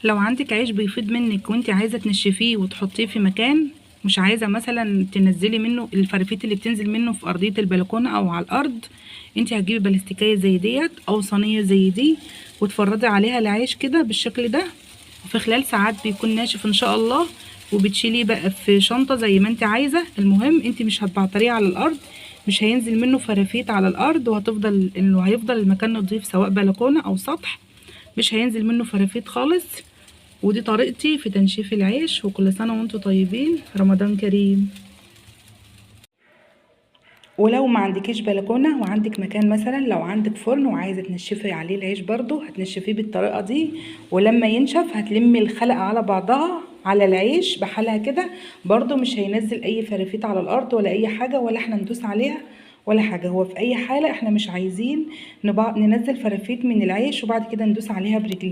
لو عندك عيش بيفيض منك وانت عايزه تنشفيه وتحطيه في مكان، مش عايزه مثلا تنزلي منه الفرافيت اللي بتنزل منه في ارضية البلكونه او على الارض، انت هتجيبي بلاستيكيه زي ديت او صينية زي دي وتفردي عليها العيش كده بالشكل ده، وفي خلال ساعات بيكون ناشف ان شاء الله، وبتشيليه بقى في شنطه زي ما انت عايزه. المهم انت مش هتبعتريه على الارض، مش هينزل منه فرافيت على الارض، وهتفضل انه هيفضل المكان نظيف سواء بلكونة او سطح، مش هينزل منه فرافيت خالص. ودي طريقتي في تنشيف العيش، وكل سنة وانتم طيبين، رمضان كريم. ولو ما عندكيش بلكونة وعندك مكان، مثلا لو عندك فرن وعايزه تنشفي عليه العيش برضو هتنشفيه بالطريقة دي، ولما ينشف هتلمي الخلقة على بعضها على العيش بحالها كده، برضو مش هينزل اي فرافيت على الارض ولا اي حاجة، ولا احنا ندوس عليها ولا حاجة. هو في اي حاله احنا مش عايزين ننزل فرافيت من العيش وبعد كده ندوس عليها برجلينا.